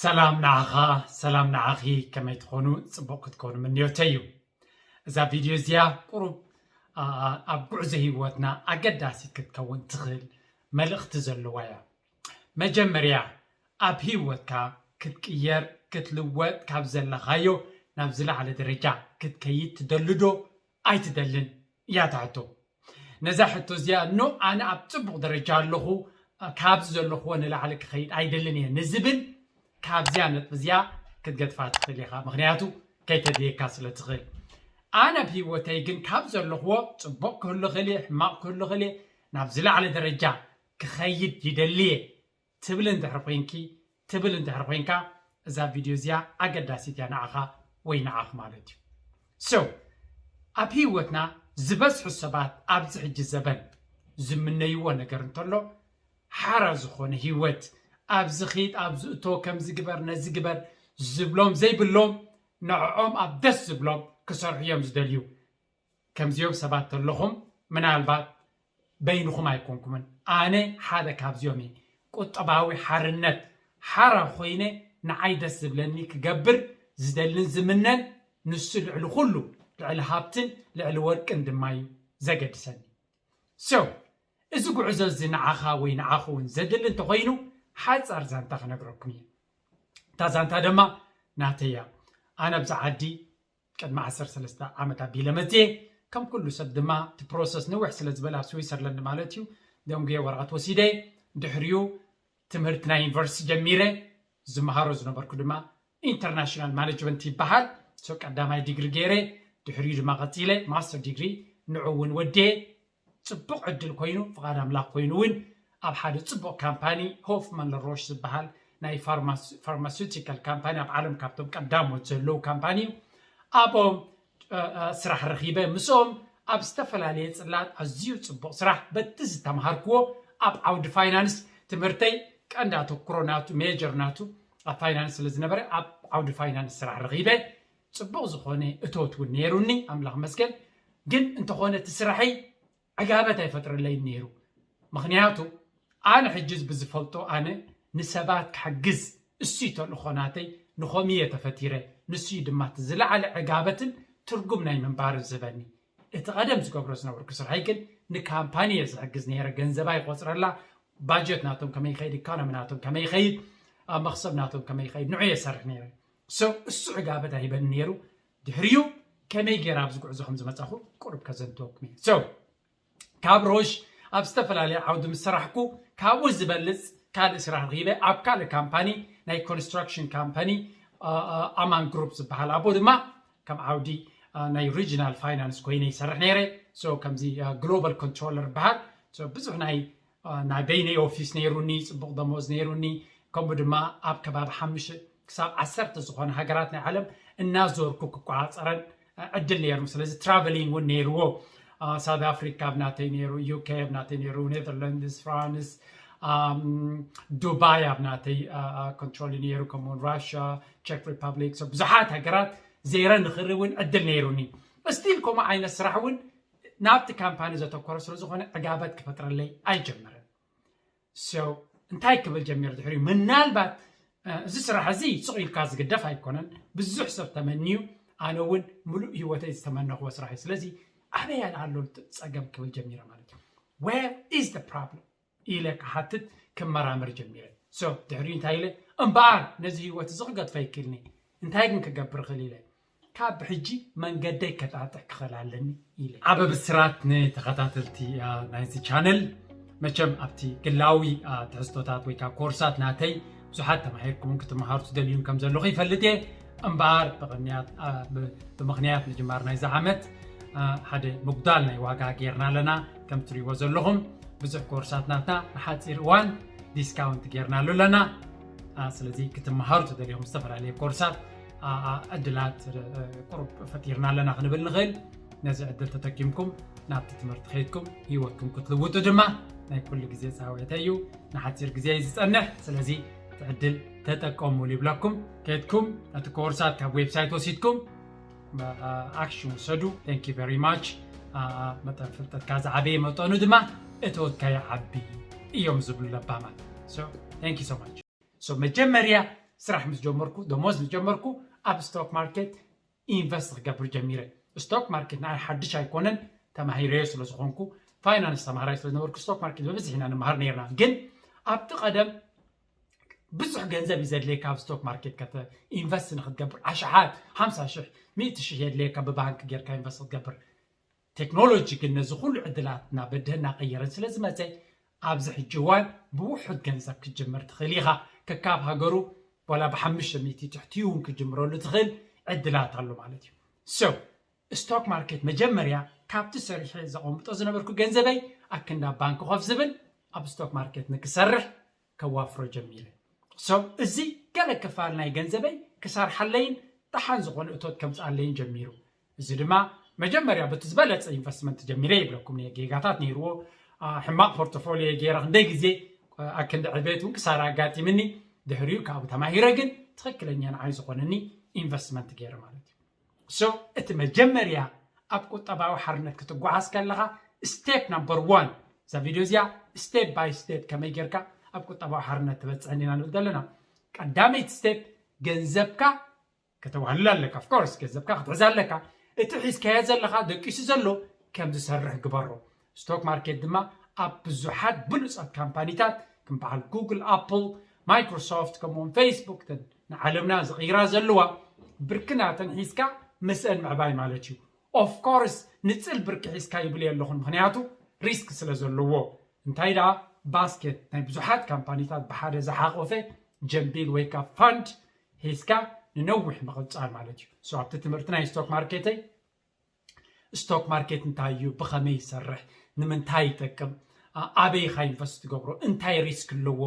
ሰላም ንዓኻ፣ ሰላም ንዓኺ፣ ከመይ ትኾኑ? ጽቡቕ ክትኮኑ ምንዮተይ እዩ። እዛ ቪድዮ እዚኣ ቁሩብ፣ ኣ፣ ኣብ ጉዕዞ ህይወትና ኣገዳሲት ክትከውን ትኽእል መልእኽቲ ዘለዋ እያ። መጀመርያ፣ ኣብ ህይወትካ ክትቅየር፣ ክትልወጥ፣ ካብ ዘለኻዮ ናብ ዝለዓለ ደረጃ ክትከይድ ትደሊ ዶ ኣይትደልን? እያ እታ ሕቶ። ነዛ ሕቶ እዚኣ፣ ኖ፣ ኣነ ኣብ ጽቡቕ ደረጃ ኣለኹ፣ ካብዚ ዘለኽዎ ንላዕሊ ክኸይድ ኣይደልን እየ ንዝብል፣ ካብዚኣ ነጥቢ እዚኣ ክትገድፋ ትኽእል ኢኻ። ምኽንያቱ ከይተድልየካ ስለ ትኽእል። ኣነ ኣብ ህይወተይ ግን ካብ ዘለኽዎ ጽቡቕ ክህሉ ክእል እየ፣ ሕማቕ ክህሉ ክእል እየ፣ ናብ ዝለዓለ ደረጃ ክኸይድ ይደሊ እየ ትብል እንድሕር ኮይንኪ፣ ትብል እንድሕር ኮይንካ፣ እዛ ቪድዮ እዚኣ ኣገዳሲት እያ ንዓኻ ወይ ንዓኽ ማለት እዩ። So፣ ኣብ ህይወትና ዝበዝሑ ሰባት ኣብዚ ሕጂ ዘበን ዝምነይዎ ነገር እንተሎ፣ ሓራ ዝኾነ ህይወት፣ ኣብዚ ኺድ፣ ኣብዚ እቶ፣ ከምዚ ግበር፣ ነዚ ግበር ዝብሎም ዘይብሎም፣ ንዕኦም ኣብ ደስ ዝብሎም ክሰርሑ እዮም ዝደልዩ። ከምዚኦም ሰባት ተለኹም፣ ምናልባት በይንኹም ኣይኮንኩምን። ኣነ ሓደ ካብዚኦም እየ። ቁጠባዊ ሓርነት፣ ሓራ ኮይነ ንዓይ ደስ ዝብለኒ ክገብር ዝደልን ዝምነን፣ ንሱ ልዕሊ ኩሉ፣ ልዕሊ ሃብትን ልዕሊ ወርቅን ድማ እዩ ዘገድሰኒ። So፣ እዚ ጉዕዞ እዚ ንዓኻ ወይ ንዓኹ እውን ዘድሊ እንተኾይኑ፣ ሓጻር ዛንታ ክነግረኩም እየ። እታ ዛንታ ድማ ናተይ እያ። ኣነ ኣብዚ ዓዲ ቅድሚ ዓሰርተ ሰለስተ ዓመት ኣቢለ መፅየ። ከም ኩሉ ሰብ ድማ እቲ ፕሮሰስ ነዊሕ ስለ ዝበለ፣ ኣብ ስዊሰርላንድ ማለት እዩ፣ ደንጉየ ወረቐት ወሲደ። ድሕሪኡ ትምህርቲ ናይ ዩኒቨርሲቲ ጀሚረ። ዝመሃሮ ዝነበርኩ ድማ ኢንተርናሽናል ማኔጅመንት ይበሃል። So፣ ቀዳማይ ዲግሪ ገይረ፣ ድሕሪኡ ድማ ቀፂለ ማስተር ዲግሪ ንዑ እውን ወድየ። ጽቡቕ ዕድል ኮይኑ፣ ፍቓድ ኣምላኽ ኮይኑ እውን፣ ኣብ ሓደ ጽቡቕ ካምፓኒ፣ ሆፍማን ለሮሽ ዝበሃል ናይ ፋርማስ-፣ ፋርማሱቲካል ካምፓኒ፣ ኣብ ዓለም ካብቶም ቀዳሞት ዘለዉ ካምፓኒ እዩ። ኣብኦም፣ እ፣ እ፣ ስራሕ ረኺበ። ምስኦም ኣብ ዝተፈላለየ ጽላት ኣዝዩ ጽቡቕ ስራሕ፣ በቲ ዝተምሃርክዎ ኣብ ዓውዲ ፋይናንስ፣ ትምህርተይ ቀንዲ ኣተኩሮ ናቱ፣ ሜጀር ናቱ ኣብ ፋይናንስ ስለ ዝነበረ፣ ኣብ ዓውዲ ፋይናንስ ስራሕ ረኺበ። ጽቡቕ ዝኾነ እቶት እውን ነይሩኒ፣ ኣምላኽ መስገን። ግን እንተኾነ እቲ ስራሐይ ዕጋበት ኣይፈጥረለይን ነይሩ። ምኽንያቱ ኣነ ሕጂ ብዝፈልጦ፣ ኣነ ንሰባት ክሕግዝ እሱ እዩ ተልእኾ ናተይ፣ ንኸምኡ እየ ተፈጢረ። ንሱ እዩ ድማ እቲ ዝለዓለ ዕጋበትን ትርጉም ናይ ምንባርን ዝህበኒ። እቲ ቀደም ዝገብሮ ዝነበርኩ ስርሐይ ግን ንካምፓኒ እየ ዝሕግዝ ነይረ። ገንዘብ ኣይቆጽረላ፣ ባጀት ናቶም ከመይ ይኸይድ፣ ኢኮኖሚ ናቶም ከመይ ይኸይድ፣ ኣብ መኽሰብ ናቶም ከመይ ይኸይድ፣ ንዑ እየ ሰርሕ ነይረ። So፣ እሱ ዕጋበት ኣይበኒ ነይሩ። ድሕሪኡ ከመይ ገይረ ኣብዚ ጉዕዞ ከም ዝመጻኹ ቁሩብ ከዘንትወኩም እየ። So፣ ካብ ሮሽ ኣብ ዝተፈላለየ ዓውዲ ምስ ሰራሕኩ፣ ካብኡ ዝበልጽ ካልእ ስራሕ ረኺበ። ኣብ ካልእ ካምፓኒ፣ ናይ ኮንስትራክሽን ካምፓኒ፣ አ፣ አ፣ ኣማን ግሩፕ ዝበሃል፣ ኣብኡ ድማ ከም ዓውዲ፣ አ፣ ናይ ሪጅናል ፋይናንስ ኮይነ ይሰርሕ ነይረ። So፣ ከምዚ፣ አ፣ ግሎባል ኮንትሮለር ይበሃል። So፣ ብዙሕ ናይ፣ አ፣ ናይ በይነይ ኦፊስ ነይሩኒ፣ ጽቡቕ ደሞዝ ነይሩኒ። ከምኡ ድማ ኣብ ከባቢ ሓሙሽተ ክሳብ ዓሰርተ ዝኾነ ሃገራት ናይ ዓለም እናዞርኩ ክቆጻጸረን ዕድል ነይሩ። ስለዚ ትራቨሊንግ እውን ነይርዎ። አ፣ ሳውት ኣፍሪካ ኣብ ናተይ ነይሩ፣ ዩ ኬ ኣብ ናተይ ነይሩ፣ ኔዘርላንድስ፣ ፍራንስ፣ ኣም፣ ዱባይ ኣብ ናተይ፣ አ፣ አ፣ ኮንትሮል ነይሩ፣ ከምኡውን ራሽያ፣ ቼክ ሪፐብሊክ፣ so ብዙሓት ሃገራት ዘይረ ንኽርኢ እውን ዕድል ነይሩኒ። ስቲል ከምኡ ዓይነት ስራሕ እውን ናብቲ ካምፓኒ ዘተኮረ ስለ ዝኾነ ዕጋበት ክፈጥረለይ ኣይጀመረን። So፣ እንታይ ክብል ጀሚረ ድሕሪኡ? ምናልባት፣ እ፣ እዚ ስራሕ እዚ ስቕ ኢልካ ዝግደፍ ኣይኮነን። ብዙሕ ሰብ ተመንዩ፣ ኣነ እውን ምሉእ ህይወተይ ዝተመነኽዎ ስራሕ እዩ። ስለዚ ኣበይ ኣሎ እቲ ጸገም ክብል ጀሚረ ማለት እዩ። Where is the problem? ኢለ ክሓትት ክመራመር ጀሚረ። So፣ ድሕሪኡ እንታይ ኢለ? እምበኣር ነዚ ህይወት እዚ ክገድፎ ኣይክእልን እየ። እንታይ ግን ክገብር እኽእል ኢለ? ካብ ሕጂ መንገደይ ከጣጥሕ ክኽእል ኣለኒ ኢለ። ዓቢ ብስራት ንተኸታተልቲ፣ አ፣ ናይዚ ቻነል። መቸም ኣብቲ ግላዊ፣ አ፣ ትሕዝቶታት ወይ ከዓ ኮርሳት ናተይ ብዙሓት ተማሂርኩምን ክትመሃሩ ትደልዩን ከም ዘለኹ ይፈልጥ እየ። እምበኣር ብቕንያት፣ አ፣ ብ-፣ ብምኽንያት ምጅማር ናይዚ ዓመት፣ አ፣ ሓደ ምጉዳል ናይ ዋጋ ጌርና ኣለና። ከም ትሪእዎ ዘለኹም ብዙሕ ኮርሳት ናትና ንሓፂር እዋን ዲስካውንት ጌርናሉ ኣለና። አ፣ ስለዚ ክትመሃሩ ትደልዮም ዝተፈላለየ ኮርሳት፣ አ፣ አ፣ ዕድላት፣ እ፣ ቁሩብ ፈጢርና ኣለና ክንብል ንኽእል። ነዚ ዕድል ተጠቂምኩም ናብቲ ትምህርቲ ከይድኩም ህይወትኩም ክትልውጡ ድማ ናይ ኩሉ ግዜ ጻውዒተይ እዩ። ንሓጺር ግዜ እዩ ዝጸንሕ። ስለዚ እቲ ዕድል ተጠቀሙሉ ይብለኩም። ከይድኩም ነቲ ኮርሳት ካብ ዌብሳይት ወሲድኩም፣ አ፣ ኣክሽን ውሰዱ። Thank you very much። አ፣ አ፣ መጠን ፍልጠትካ ዝዓበየ መጠኑ ድማ እቶትካ ይዓቢ እዮም ዝብሉ ለባማት። So፣ thank you so much። So፣ መጀመርያ ስራሕ ምስ ጀመርኩ፣ ደሞዝ ምስ ጀመርኩ፣ ኣብ ስቶክ ማርኬት ኢንቨስት ክገብር ጀሚረ። ስቶክ ማርኬት ንዓይ ሓድሽ ኣይኮነን፣ ተማሂረዮ ስለ ዝኾንኩ፣ ፋይናንስ ተማሃራይ ስለ ዝነበርኩ፣ ስቶክ ማርኬት ብብዝሒ ኢና ንመሃር ነርና። ግን ኣብቲ ቀደም ብዙሕ ገንዘብ እዩ ዘድልየካ ኣብ ስቶክ ማርኬት ኢንቨስት ንክትገብር፣ ኣሽሓት፣ ሓምሳ ሽሕ፣ ሚእቲ ሽሕ የድልየካ ብባንክ ጌርካ ኢንቨስት ክትገብር። ቴክኖሎጂ ግን ነዚ ኩሉ ዕድላት እናበደህና ቀየረን ስለ ዝመፀ፣ ኣብዚ ሕጂ እዋን ብውሑድ ገንዘብ ክትጅምር ትኽእል ኢኻ። ከካብ ሃገሩ ዋላ ብሓሙሽተ ሚእቲ ትሕቲ እውን ክትጅምረሉ ትኽእል ዕድላት ኣሎ ማለት እዩ። So ስቶክ ማርኬት መጀመርያ ካብቲ ሰሪሐ ዘቐምጦ ዝነበርኩ ገንዘበይ ኣክንዳ ባንክ ኮፍ ዝብል ኣብ ስቶክ ማርኬት ንክሰርሕ ከዋፍሮ ጀሚረ። So እዚ ገለ ክፋል ናይ ገንዘበይ ክሰርሓለይን ደሓን ዝኾነ እቶት ከምፅኣለይን ጀሚሩ። እዚ ድማ መጀመርያ በቲ ዝበለፀ ኢንቨስትመንት ጀሚረ ይብለኩም እየ። ጌጋታት ነይርዎ፣ ሕማቕ ፖርቶፎሊዮ ገይረ ክንደይ ግዜ ኣክንዲ ዕቤት እውን ክሳራ ኣጋጢምኒ። ድሕሪኡ ካብኡ ተማሂረ ግን ትኽክለኛ ንዓይ ዝኾነኒ ኢንቨስትመንት ገይረ ማለት እዩ። So እቲ መጀመርያ ኣብ ቁጠባዊ ሓርነት ክትጓዓዝ ከለኻ፣ ስቴፕ ናምበር ዋን፣ እዛ ቪድዮ እዚኣ ስቴፕ ባይ ስቴፕ ከመይ ጌርካ ኣብ ቁጠባዊ ሓርነት ትበፅሕ እንዲና ንብል ዘለና። ቀዳመይቲ ስቴፕ፣ ገንዘብካ ከተዋህልል ኣለካ። Of course ገንዘብካ ክትሕዝ ኣለካ። እቲ ሒዝካዮ ዘለኻ ደቂሱ ዘሎ ከም ዝሰርሕ ግበሮ። ስቶክ ማርኬት ድማ ኣብ ብዙሓት ብሉፃት ካምፓኒታት ከም በዓል ጉግል፣ ኣፕል፣ ማይክሮሶፍት፣ ከምኡውን ፌስቡክ፣ ንዓለምና ዝቕይራ ዘለዋ ብርክናተን ሒዝካ ምስአን ምዕባይ ማለት እዩ። Of course ንፅል ብርኪ ሒዝካ ይብል የለኹን፣ ምክንያቱ ሪስክ ስለ ዘለዎ። እንታይ ደኣ፣ ባስኬት ናይ ብዙሓት ካምፓኒታት ብሓደ ዝሓቆፈ ጀምቢል ወይ ካብ ፋንድ ሒዝካ ንነዊሕ ምቕፃል ማለት እዩ። So ኣብቲ ትምህርቲ ናይ ስቶክ ማርኬተይ ስቶክ ማርኬት እንታይ እዩ፣ ብኸመይ ይሰርሕ፣ ንምንታይ ይጠቅም፣ ኣበይ ኢኻ ኢንቨስት ትገብሮ፣ እንታይ ሪስክ ኣለዎ፣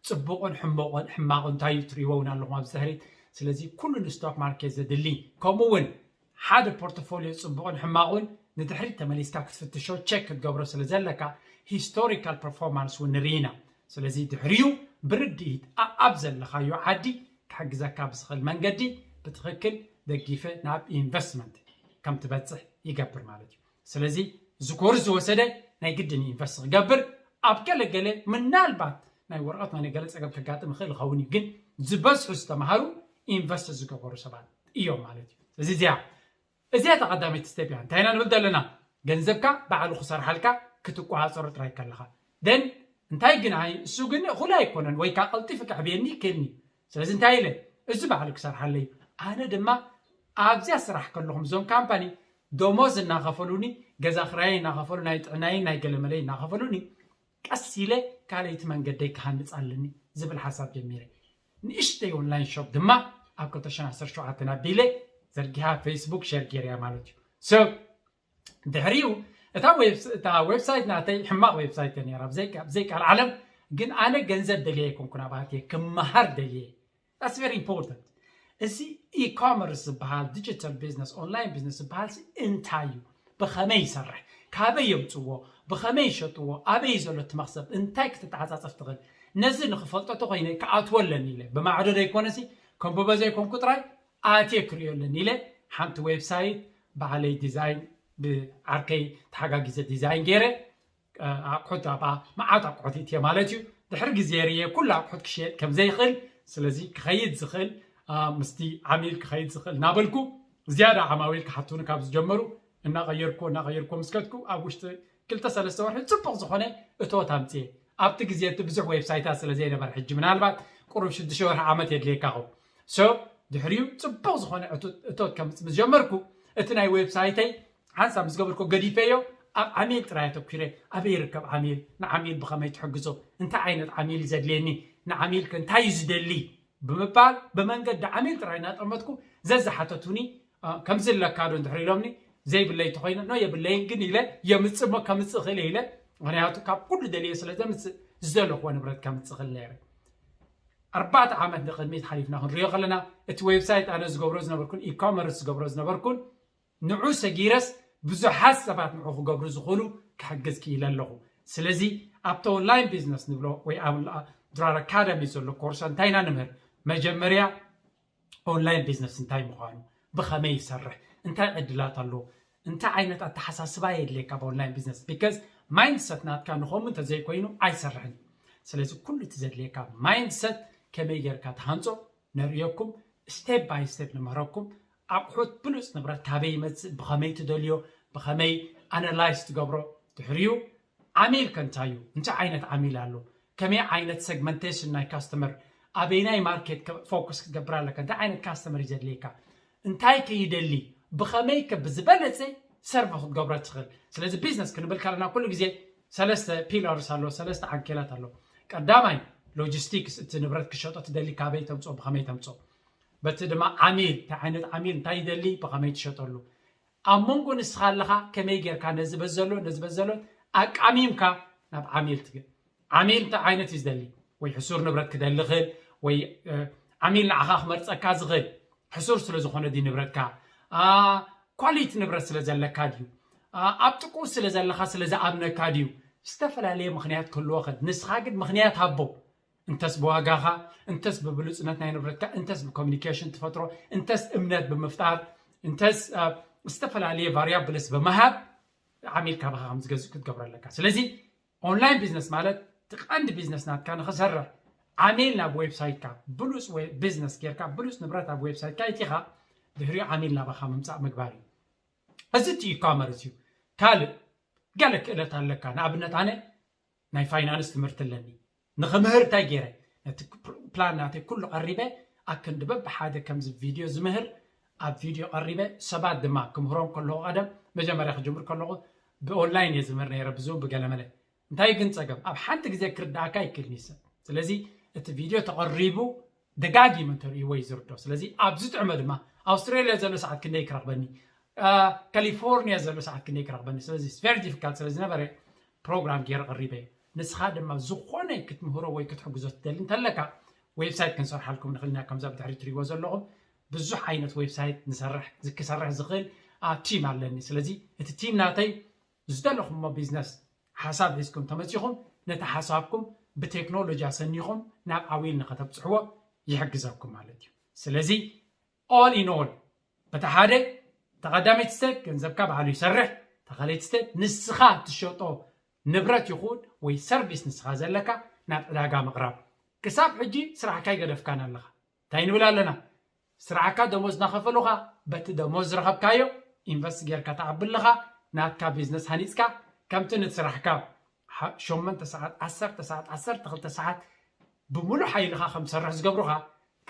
ፅቡቕን ሕሞቕን ሕማቕ እንታይ እዩ ትሪእዎ እውን ኣለኹም ኣብዚ ድሕሪት። ስለዚ ኩሉ ንስቶክ ማርኬት ዘድሊ፣ ከምኡ እውን ሓደ ፖርቶፎሊዮ ፅቡቕን ሕማቑን ንድሕሪት ተመሊስካ ክትፍትሾ፣ ቸክ ክትገብሮ ስለ ዘለካ፣ ሂስቶሪካል ፐርፎርማንስ እውን ንርኢ ኢና። ስለዚ ድሕሪኡ ብርድኢት ኣብ ዘለኻዮ ዓዲ ክሕግዘካ ብዝኽእል መንገዲ ብትኽክል ደጊፈ ናብ ኢንቨስትመንት ከም ትበፅሕ ይገብር ማለት እዩ። ስለዚ እዚ ኮርስ ዝወሰደ ናይ ግድን ኢንቨስት ክገብር፣ ኣብ ገለገለ ምናልባት ናይ ወረቐት ናይ ገለ ፀገም ከጋጥም ይኽእል ይኸውን እዩ፣ ግን ዝበዝሑ ዝተምሃሩ ኢንቨስት ዝገበሩ ሰባት እዮም ማለት እዩ። እዚ እዚኣ እዚኣ ተቐዳመይቲ ስቴፕ እያ። እንታይ ኢና ንብል ዘለና? ገንዘብካ ባዕሉ ክሰርሓልካ ክትቆፃፀሮ ጥራይ ከለኻ። ደን እንታይ ግን ኣይ እሱ ግን እኹል ኣይኮነን፣ ወይ ከዓ ቀልጢፉ ከዕብየኒ ይክእልኒ። ስለዚ እንታይ ኢለ፣ እዚ ባዕሉ ክሰርሓለይ። ኣነ ድማ ኣብዚኣ ስራሕ ከለኹም እዞም ካምፓኒ ደሞዝ እናኸፈሉኒ፣ ገዛ ክራይ እናኸፈሉ፣ ናይ ጥዕናይ ናይ ገለመለይ እናኸፈሉኒ፣ ቀስ ኢለ ካልኣይቲ መንገደይ ክሃንፅ ኣለኒ ዝብል ሓሳብ ጀሚረ። ንእሽተይ ኦንላይን ሾፕ ድማ ኣብ ክልተ ሽሕን ዓሰርተ ሸውዓተን ኣቢለ ዘርጊሓ፣ ፌስቡክ ሸር ገይረያ ማለት እዩ። So ድሕሪኡ እታ ዌብሳይት ናተይ ሕማቕ ዌብሳይት እያ ነይራ፣ ብዘይ ቃል ዓለም። ግን ኣነ ገንዘብ ደልየ ኣይኮንኩን ኣብኣትየ፣ ክመሃር ደልየ። That's very important። እዚ ኢኮመርስ ዝበሃል፣ ዲጂታል ቢዝነስ፣ ኦንላይን ቢዝነስ ዝበሃል እንታይ እዩ፣ ብኸመይ ይሰርሕ፣ ካበይ የምፅዎ፣ ብኸመይ ይሸጥዎ፣ ኣበይ ዘሎ እቲ መኽሰብ፣ እንታይ ክትተዓፃፀፍ ትኽእል፣ ነዚ ንክፈልጦ ተኮይነ ክኣትዎ ኣለኒ ኢለ ብማዕዶ ዘይኮነሲ፣ ከንብቦ ዘይኮንኩ ጥራይ ኣትየ ክርእዮ ኣለኒ ኢለ ሓንቲ ዌብሳይት ባዕለይ ዲዛይን፣ ብዓርከይ ተሓጋጊዘ ዲዛይን ገይረ፣ ኣቑሑት ኣብኣ መዓት ኣቑሑት እትየ ማለት እዩ። ድሕሪ ግዜ ርየ ኩሉ ኣቑሑት ክሸየጥ ከም ዘይኽእል፣ ስለዚ ክኸይድ ዝኽእል ምስቲ ዓሚል ክኸይድ ዝኽእል እናበልኩ፣ ዝያዳ ዓማዊል ክሓቱኒ ካብ ዝጀመሩ እናቐየርኩ እናቐየርኩ ምስ ከድኩ፣ ኣብ ውሽጢ ክልተ ሰለስተ ወርሒ ፅቡቕ ዝኾነ እቶት ኣምፅየ። ኣብቲ ግዜ እቲ ብዙሕ ዌብሳይታት ስለ ዘይነበረ፣ ሕጂ ምናልባት ቁሩብ ሽዱሽተ ወርሒ ዓመት የድልየካ ኸውን። So ድሕሪኡ ፅቡቕ ዝኾነ እቶት ከምፅእ ምስ ጀመርኩ፣ እቲ ናይ ዌብሳይተይ ሓንሳብ ምስ ገበርኩ ገዲፈዮ፣ ኣብ ዓሚል ጥራይ ኣተኲረ። ኣበይ ይርከብ ዓሚል፣ ንዓሚል ብኸመይ ትሕግዞ፣ እንታይ ዓይነት ዓሚል እዩ ዘድልየኒ፣ ንዓሚል ከ እንታይ እዩ ዝደሊ ብምባል ብመንገዲ ዓሚል ጥራይ እናጠመትኩ፣ ዘዝሓተቱኒ ከምዚ ኣለካ ዶ እንድሕር ኢሎምኒ፣ ዘይብለይ ተኮይነ ኖ የብለይን ግን ኢለ የምፅእ እሞ ከምፅእ እኽእል ኢለ። ምክንያቱ ካብ ኩሉ ደልየ ስለ ዘምፅእ፣ ዝደለኽዎ ንብረት ከምፅእ እኽእል ነይረ። ኣርባዕተ ዓመት ንቅድሚት ሓሊፍና ክንሪኦ ከለና፣ እቲ ዌብሳይት ኣነ ዝገብሮ ዝነበርኩን ኢኮመርስ ዝገብሮ ዝነበርኩን ንዑ ሰጊረስ ብዙሓት ሰባት ንዑ ክገብሩ ዝኽእሉ ክሕግዝ ክኢለ ኣለኹ። ስለዚ ኣብቲ ኦንላይን ቢዝነስ ንብሎ ወይ ኣብ ድራር ኣካዳሚ ዘሎ ኮርስ እንታይ ኢና ንምህር? መጀመርያ ኦንላይን ቢዝነስ እንታይ ምዃኑ፣ ብኸመይ ይሰርሕ፣ እንታይ ዕድላት ኣለዎ፣ እንታይ ዓይነት ኣተሓሳስባ የድልየካ ኣብ ኦንላይን ቢዝነስ? ቢካዝ ማይንድሰት ናትካ ንኸምኡ እንተዘይኮይኑ ኣይሰርሕን እዩ። ስለዚ ኩሉ እቲ ዘድልየካ ማይንድሰት ከመይ ጌርካ ትሃንፆ፣ ነርእየኩም፣ step by step ንምህረኩም። ኣቑሑት ብሉፅ ንብረት ካበይ ይመፅእ፣ ብኸመይ ትደልዮ፣ ብኸመይ ኣናላይዝ ትገብሮ፣ ድሕሪኡ ዓሚል ከ እንታይ እዩ፣ እንታይ ዓይነት ዓሚል ኣሎ፣ ከመይ ዓይነት ሰግመንቴሽን ናይ ካስተመር፣ ኣበይናይ ማርኬት ፎከስ ክትገብር ኣለካ፣ እንታይ ዓይነት ካስተመር እዩ ዘድልየካ፣ እንታይ ከ ይደሊ፣ ብኸመይ ከ ብዝበለፀ ሰርቭ ክትገብሮ ትኽእል። ስለዚ ቢዝነስ ክንብል ከለና ኩሉ ግዜ ሰለስተ ፒላርስ ኣሎ፣ ሰለስተ ዓንኬላት ኣሎ። ቀዳማይ ሎጂስቲክስ፣ እቲ ንብረት ክሸጦ ትደሊ ካበይ ተምፅኦ፣ ብኸመይ ተምፅኦ። በቲ ድማ ዓሚል፣ እንታይ ዓይነት ዓሚል እንታይ ይደሊ፣ ብኸመይ ትሸጠሉ። ኣብ መንጎ ንስኻ ኣለኻ ከመይ ጌርካ ነዚ በዘሎ ነዚ በዘሎ ኣቃሚምካ ናብ ዓሚል ትግል። ዓሚል እንታይ ዓይነት እዩ ዝደሊ? ወይ ሕሱር ንብረት ክደሊ ኽእል፣ ወይ ዓሚል ንዓኻ ክመርፀካ ዝኽእል ሕሱር ስለ ዝኾነ ድዩ ንብረትካ፣ ኳሊቲ ንብረት ስለ ዘለካ ድዩ፣ ኣብ ጥቅኡ ስለ ዘለኻ ስለ ዝኣምነካ ድዩ፣ ዝተፈላለየ ምኽንያት ክህልዎ ኽእል። ንስኻ ግን ምኽንያት ሃቦ። እንተስ ብዋጋኻ፣ እንተስ ብብሉፅነት ናይ ንብረትካ፣ እንተስ ብኮሚኒኬሽን ትፈጥሮ፣ እንተስ እምነት ብምፍጣር፣ እንተስ ዝተፈላለየ ቫሪያብልስ ብምሃብ ዓሚል ካባኻ ከም ዝገዝእ ክትገብሮ ኣለካ። ስለዚ ኦንላይን ቢዝነስ ማለት እቲ ቀንዲ ቢዝነስ ናትካ ንኽሰርሕ ዓሚል ናብ ዌብሳይትካ ብሉፅ ቢዝነስ ጌርካ ብሉፅ ንብረት ኣብ ዌብሳይትካ ይቲኻ ድሕሪኡ ዓሚል ናባኻ ምምፃእ ምግባር እዩ። እዚ እቲ ኢኳመርስ እዩ። ካልእ ገለ ክእለት ኣለካ። ንኣብነት ኣነ ናይ ፋይናንስ ትምህርቲ ኣለኒ። ንኽምህር እንታይ ገይረ ነቲ ፕላን ናተይ ኩሉ ቀሪበ ኣክንዲ በብሓደ ከምዚ ቪድዮ ዝምህር ኣብ ቪድዮ ቀሪበ ሰባት ድማ ክምህሮም ከለኹ ቀደም መጀመርያ ክጅምር ከለኹ ብኦንላይን እየ ዝምህር ነይረ ብዙም ብገለመለ እንታይ ግን ጸገም ኣብ ሓንቲ ግዜ ክርዳእካ ይክእል ኒሰ ስለዚ እቲ ቪድዮ ተቐሪቡ ደጋጊሙ እንተርእይዎ እዩ ዝርዶ ስለዚ ኣብዚ ጥዕመ ድማ ኣውስትራሊያ ዘሎ ሰዓት ክንደይ ክረኽበኒ ካሊፎርኒያ ዘሎ ሰዓት ክንደይ ክረኽበኒ ስለዚ very difficult ስለ ዝነበረ ፕሮግራም ገይረ ቀሪበ ንስኻ ድማ ዝኾነ ክትምህሮ ወይ ክትሕግዞ ትደሊ እንተለካ ዌብሳይት ክንሰርሓልኩም ንኽእል ኢና ከምዛ ብድሕሪ ትሪእዎ ዘለኹም ብዙሕ ዓይነት ዌብሳይት ንሰርሕ ክሰርሕ ዝኽእል ቲም ኣለኒ ስለዚ እቲ ቲም ናተይ ዝደለኹሞ ቢዝነስ ሓሳብ ሒዝኩም ተመፂኹም ነቲ ሓሳብኩም ብቴክኖሎጂ ኣሰኒኹም ናብ ዓውይል ንኸተብፅሕዎ ይሕግዘኩም ማለት እዩ ስለዚ all in all በቲ ሓደ ተቐዳመይቲ ስቴፕ ገንዘብካ ባዕሉ ይሰርሕ ተኻለይቲ ስቴፕ ንስኻ ትሸጦ ንብረት ይኹን ወይ ሰርቪስ ንስኻ ዘለካ ናብ ዕዳጋ ምቕራብ ክሳብ ሕጂ ስራሕካ ይገደፍካን ኣለኻ እንታይ ንብል ኣለና ስራሕካ ደሞዝ እናኸፈሉኻ በቲ ደሞዝ ዝረኸብካዮ ኢንቨስት ጌርካ ትዓቢ ኣለኻ ናትካ ቢዝነስ ሃኒፅካ ከምቲ ንስራሕካ ሸሞንተ ሰዓት ዓሰርተ ሰዓት ዓሰርተ ክልተ ሰዓት ብምሉእ ሓይልኻ ከም ትሰርሕ ዝገብሩኻ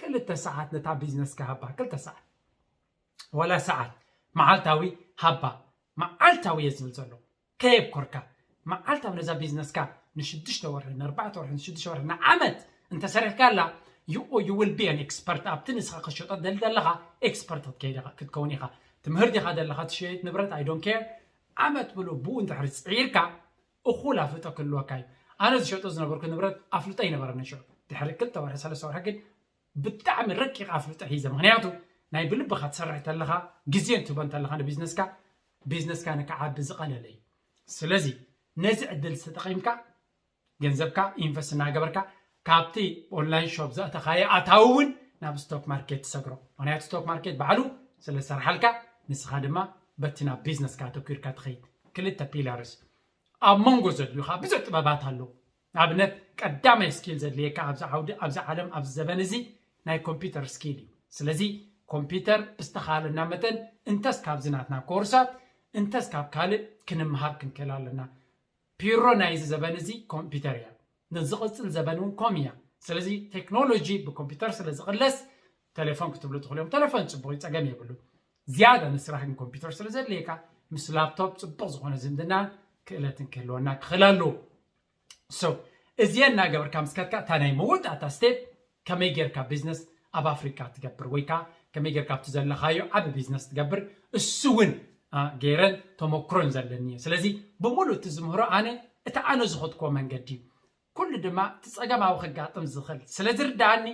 ክልተ ሰዓት ነታ ቢዝነስካ ሃባ ክልተ ሰዓት ዋላ ሰዓት መዓልታዊ ሃባ መዓልታዊ እየ ዝብል ዘሎ ከየብኮርካ መዓልታዊ ነዛ ቢዝነስካ ንሽዱሽተ ወርሒ ንኣርባዕተ ወርሒ ንሽዱሽተ ወርሒ ንዓመት እንተሰሪሕካላ you will be an expert ኣብቲ ንስኻ ክሸጦ ትደሊ ዘለኻ ኤክስፐርት ክትከይድ ኢኻ ክትከውን ኢኻ ትምህር ዲኻ ዘለኻ ትሸይጥ ንብረት I don't care ዓመት ብሉ ብኡ እንድሕር ፅዒርካ እኹል ኣፍልጦ ክህልወካ እዩ ኣነ ዝሸጦ ዝነበርኩ ንብረት ኣፍልጦ ኣይነበረኒ ሽዑ ድሕሪ ክልተ ወርሒ ሰለስተ ወርሒ ግን ብጣዕሚ ረቂቕ ኣፍልጦ ሒዘ ምክንያቱ ናይ ብልብኻ ትሰርሕ ተለኻ ግዜ እንትህቦ እንተለኻ ንቢዝነስካ ቢዝነስካ ንክዓቢ ዝቐለለ እዩ ስለዚ ነዚ ዕድል ዝተጠቒምካ ገንዘብካ ኢንቨስት እናገበርካ ካብቲ ኦንላይን ሾፕ ዘእተኻዮ ኣታዊ እውን ናብ ስቶክ ማርኬት ትሰግሮ ምክንያቱ ስቶክ ማርኬት ባዕሉ ስለ ዝሰርሓልካ ንስኻ ድማ በቲ ናብ ቢዝነስካ ኣተኪርካ ትኸይድ ክልተ ፒላርስ ኣብ መንጎ ዘድልዩኻ ብዙሕ ጥበባት ኣለዉ ንኣብነት ቀዳማይ ስኪል ዘድልየካ ኣብዚ ዓውዲ ኣብዚ ዓለም ኣብዚ ዘበን እዚ ናይ ኮምፒውተር ስኪል እዩ ስለዚ ኮምፒውተር ብዝተኻለና መጠን እንተስ ካብዚ ናትና ኮርሳት እንተስ ካብ ካልእ ክንምሃር ክንክእል ኣለና ፒሮ ናይዚ ዘበን እዚ ኮምፒውተር እያ ንዝቕፅል ዘበን እውን ኮም እያ ስለዚ ቴክኖሎጂ ብኮምፒውተር ስለ ዝቕለስ ተሌፎን ክትብሉ ትኽእሉ እዮም ተሌፎን ፅቡቕ እዩ ፀገም የብሉ ዝያዳ ንስራሕ ግን ኮምፒውተር ስለ ዘድልየካ ምስ ላፕቶፕ ፅቡቕ ዝኾነ ዝምድናን ክእለትን ክህልወና ክኽእል ኣለዎ so እዚአ እናገበርካ ምስ ከድካ እታ ናይ መወዳእታ ስቴፕ ከመይ ጌርካ ቢዝነስ ኣብ ኣፍሪካ ትገብር ወይ ከዓ ከመይ ጌርካ ኣብቲ ዘለኻዮ ዓቢ ቢዝነስ ትገብር እሱ እውን ገይረን ተመክሮን ዘለኒ እየ ስለዚ ብምሉእ እቲ ዝምህሮ ኣነ እቲ ኣነ ዝኸድክዎ መንገዲ እዩ ኩሉ ድማ እቲ ፀገማዊ ከጋጥም ዝኽእል ስለ ዝርዳኣኒ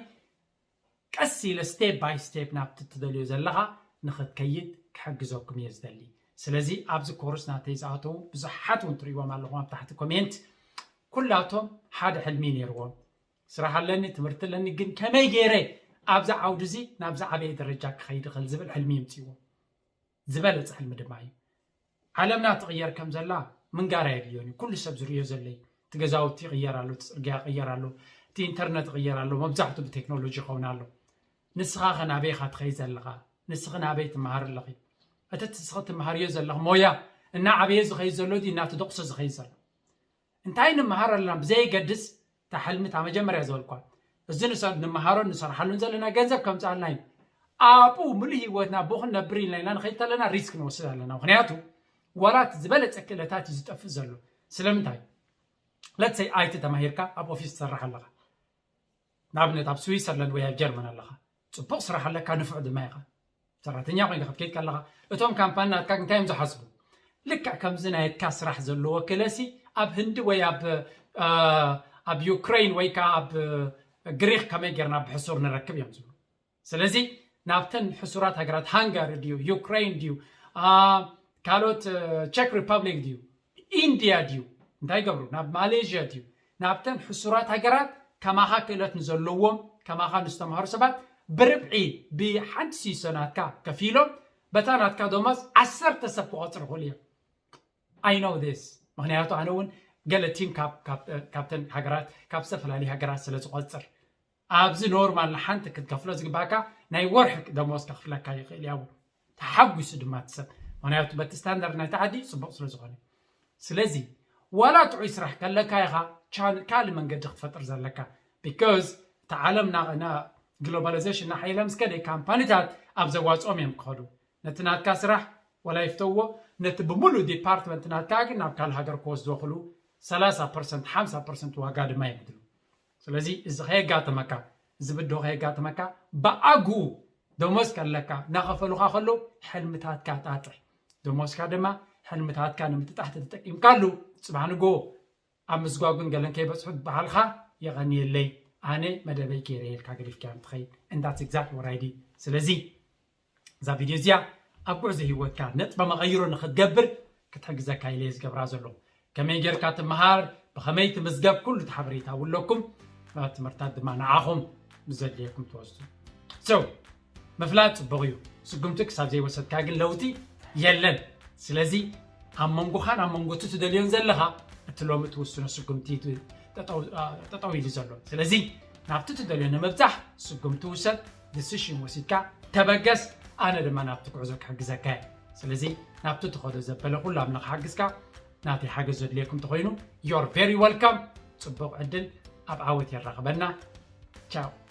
ቀስ ኢለ ስቴፕ ባይ ስቴፕ ናብቲ ትደልዮ ዘለኻ ንኽትከይድ ክሕግዘኩም እየ ዝደሊ ስለዚ ኣብዚ ኮርስ ናተይ ዝኣተዉ ብዙሓት እውን ትርእዎም ኣለኹም ኣብ ታሕቲ ኮሜንት ኩላቶም ሓደ ሕልሚ ነይርዎም ስራሕ ኣለኒ ትምህርቲ ኣለኒ ግን ከመይ ገይረ ኣብዚ ዓውዲ እዚ ናብዚ ዓበየ ደረጃ ክኸይድ ይኽእል ዝብል ሕልሚ ይምፅዎም ዝበለፀ ሕልሚ ድማ እዩ ዓለምና ትቕየር ከም ዘላ ምንጋር ኣየድልዮን እዩ ኩሉ ሰብ ዝርእዮ ዘለይ እቲ ገዛውቲ ይቕየር ኣሎ እቲ ፅርግያ ይቕየር ኣሎ እቲ ኢንተርነት ይቕየር ኣሎ መብዛሕቱ ብቴክኖሎጂ ይኸውን ኣሎ ንስኻ ከ ናበይ ኢኻ ትኸይድ ዘለኻ? ንስኺ ናበይ ትመሃር ኣለኺ? እቲ ንስኺ ትመሃርዮ ዘለኺ ሞያ እናዓበየ ዝኸይድ ዘሎ ድዩ እናተደቑሰ ዝኸይድ ዘሎ? እንታይ ንመሃር ኣለና ብዘየገድስ፣ እታ ሕልሚ እታ መጀመርያ ዝበልኳ፣ እዚ ንሰ- ንመሃሮን ንሰርሓሉን ዘለና ገንዘብ ከምፅኣልና እዩ። ኣብኡ ምሉእ ህይወትና ብኡ ክንነብር ኢልና ኢና ንኸይድ ኣለና ሪስክ ንወስድ ኣለና። ምክንያቱ ዋላ እቲ ዝበለፀ ክእለታት እዩ ዝጠፍእ ዘሎ። ስለምንታይ? ለትሰይ ኣይቲ ተማሂርካ ኣብ ኦፊስ ትሰርሕ ኣለኻ። ንኣብነት ኣብ ስዊሰርላንድ ወይ ኣብ ጀርመን ኣለኻ፣ ፅቡቕ ስራሕ ኣለካ፣ ንፉዕ ድማ ኢኻ። ሰራሕተኛ ኮይንካ ክትከይድ ከለኻ እቶም ካምፓኒ ናትካ እንታይ እዮም ዝሓስቡ? ልክዕ ከምዚ ናይካ ስራሕ ዘለዎ ክእለሲ ኣብ ህንዲ ወይ ኣብ ኣብ ዩክሬን ወይ ከዓ ኣብ ግሪክ ከመይ ጌርና ብሕሱር ንረክብ እዮም ዝብሉ። ስለዚ ናብተን ሕሱራት ሃገራት ሃንጋሪ ድዩ፣ ዩክሬን ድዩ፣ ካልኦት ቸክ ሪፐብሊክ ድዩ፣ ኢንድያ ድዩ፣ እንታይ ይገብሩ፣ ናብ ማሌዥያ ድዩ፣ ናብተን ሕሱራት ሃገራት ከማኻ ክእለት ንዘለዎም ከማኻ ንዝተምሃሩ ሰባት ብርብዒ ብሓንቲ ሲሶ ናትካ ከፊሎም በታ ናትካ ደሞዝ ዓሰርተ ሰብ ክቆፅሩ ይኽእሉ እዮም። I know this ምክንያቱ ኣነ እውን ገለ ቲም ካብተን ሃገራት ካብ ዝተፈላለዩ ሃገራት ስለ ዝቆፅር ኣብዚ ኖርማል ንሓንቲ ክትከፍሎ ዝግባካ ናይ ወርሒ ደሞዝ ከኽፍለካ ይኽእል እያ። ተሓጒሱ ድማ እቲ ሰብ ምክንያቱ በቲ ስታንዳርድ ናይቲ ዓዲ ፅቡቕ ስለ ዝኾነ። ስለዚ ዋላ ጥዑይ ስራሕ ከለካ ኢኻ ካልእ መንገዲ ክትፈጥር ዘለካ። ቢካዝ እቲ ዓለም ግሎባላይዜሽን እናሓየለ ምስ ከደ ካምፓኒታት ኣብ ዘዋፅኦም እዮም ክኸዱ። ነቲ ናትካ ስራሕ ወላ ይፍተዎ፣ ነቲ ብምሉእ ዲፓርትመንት ናትካ ግን ናብ ካልእ ሃገር ክወስድዎ ክሉ ሰላሳ ፐርሰንት ሓምሳ ፐርሰንት ዋጋ ድማ የብድሉ። ስለዚ እዚ ከየጋጥመካ፣ እዚ ብድሆ ከየጋጥመካ ብኣግኡ ደሞዝ ከለካ እናኸፈሉካ ከለዉ ሕልምታትካ ጣጥሕ። ደሞዝካ ድማ ሕልምታትካ ንምጥጣሕ ተተጠቂምካሉ ፅባሕ ንግሆ ኣብ ምስጓጉን ገለን ከይበፅሑ በዓልኻ የቐንየለይ ኣነ መደበይ ገይረ ኢልካ ገዲፍካዮም ትኸይድ። And that's exactly what I did። ስለዚ እዛ ቪድዮ እዚኣ ኣብ ጉዕዞ ህይወትካ ነጥበ መቐይሮ ንክትገብር ክትሕግዘካ ኢለ ዝገብራ ዘሎ። ከመይ ጌርካ ትመሃር፣ ብኸመይ ትምዝገብ ኩሉ እቲ ሓበሬታ ውለኩም ትምህርታት ድማ ንዓኹም ብዘድልየኩም ትወስዱ። So ምፍላጥ ፅቡቕ እዩ። ስጉምቲ ክሳብ ዘይወሰድካ ግን ለውጢ የለን። ስለዚ ኣብ መንጎኻን ኣብ መንጎ እቲ ትደልዮን ዘለኻ እቲ ሎሚ ትውስኖ ስጉምቲ ጠጠው ኢሉ ዘሎ። ስለዚ ናብቲ ትደልዮ ንምብፃሕ ስጉምቲ ውሰድ፣ ዲሲሽን ወሲድካ ተበገስ። ኣነ ድማ ናብቲ ጉዕዞ ክሕግዘካ እየ። ስለዚ ናብቲ ትኸዶ ዘበለ ኩሉ ኣምላኽ ሓግዝካ። ናተይ ሓገዝ ዘድልየኩም ተኾይኑ you're very welcome። ፅቡቕ ዕድል፣ ኣብ ዓወት የራኽበና። ቻው።